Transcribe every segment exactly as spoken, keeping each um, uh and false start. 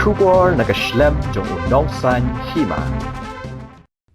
Khubor na ka shlem jong u Nongsaiñ Hima.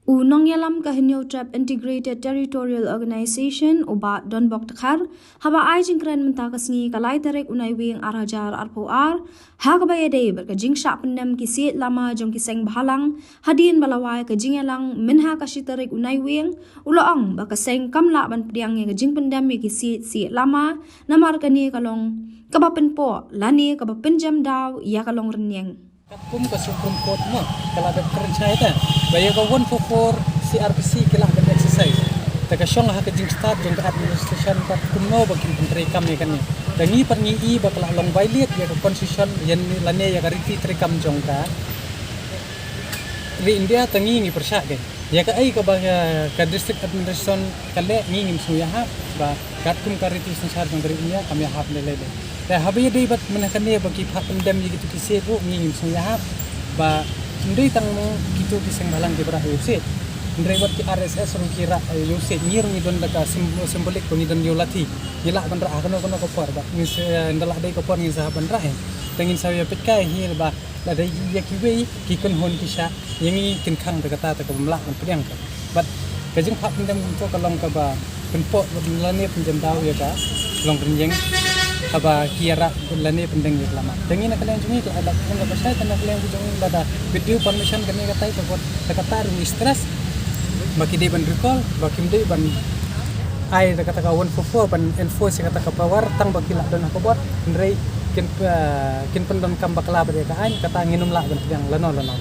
U nongïalam ka Hynñiewtrep Integrated Territorial Organization, u Bah Donbok Dkhar, haba ai jingkren mynta ka sngi ka lai tarik u Naiwieng ar hajar arphew ar, ha kaba ïadei bad ka jingshah pyndem ki siej lama jong ki seng bhalang, hadien ba la wai ka jingïalang mynha ka shi tarik u Naiwieng, u la ong ba ka seng kam lah ban pdiang ïa ka jingpyndem ïa ki siej siej lama, namar kane ka long kaba pynpoh lane kaba pynjem daw ïa ka longrynïeng. Katkum ka Supreme Court mo ka la dep kren shai ta ba ïa ka one four four C R P C ki lah ban exercise. Te ka shong ha ka jingstad jong ka administration pat kumno ba kin pyntreikam ïa kane. Te ngi pat ngi i ba ka la long violate ïa ka constitution ïa lane ïa ka riti treikam jong ka ri India, te ngi ngi pyrshah ka. Ïa kaei kaba ka, ka district administration ka leh ngi ngim sngewïahap ba katkum ka riti synshar jong ka ri India kam ïahap lei lei. Te haba ïadei bad mynha kane ba ki phah pyndem ïa kitu ki siej ruh ngi ngim sngewïahap ba ym dei tang mo kitu ki seng bhalang kiba rah ïa u siej. Hynrei wat ki R S S ruh ki rah ïa u siej, ngi ruh ngi don da ka sim-, symbolic ba ngi don ïa u lathi. Ngi lah ban rah ha kano kano ka por ba ngin sa, ynda lah dei ka por ngin sa hap ban rah hi. Te ngin sa ïa peit kai hi ba lada ïa kiwei ki kynhun ki shah ïa ngi kin khang da kata, te ka bym lah ban pdiang ka. Bad ka jingphah pyndem kumto ka long kaba pynpoh lane pynjem daw ïa ka longrynïeng haba ki ïarah lane pyndeng ïa ka lama. Te ngi na ka liang jong ngi ka la dap kaba shai, te na ka liang jong ngi lada bit dei u permission kane katai, te bad da kata ruh ngi stress ba ki dei ban recall, ba kim dei ban ai da kata ka one four four ban enforce ïa kata ka power tang ba ki lah don ha ka bor, hynrei kin, eh, kin pyndonkam bakla bad ïa ka aiñ, kata ngin ym lah ban pdiang lano lano.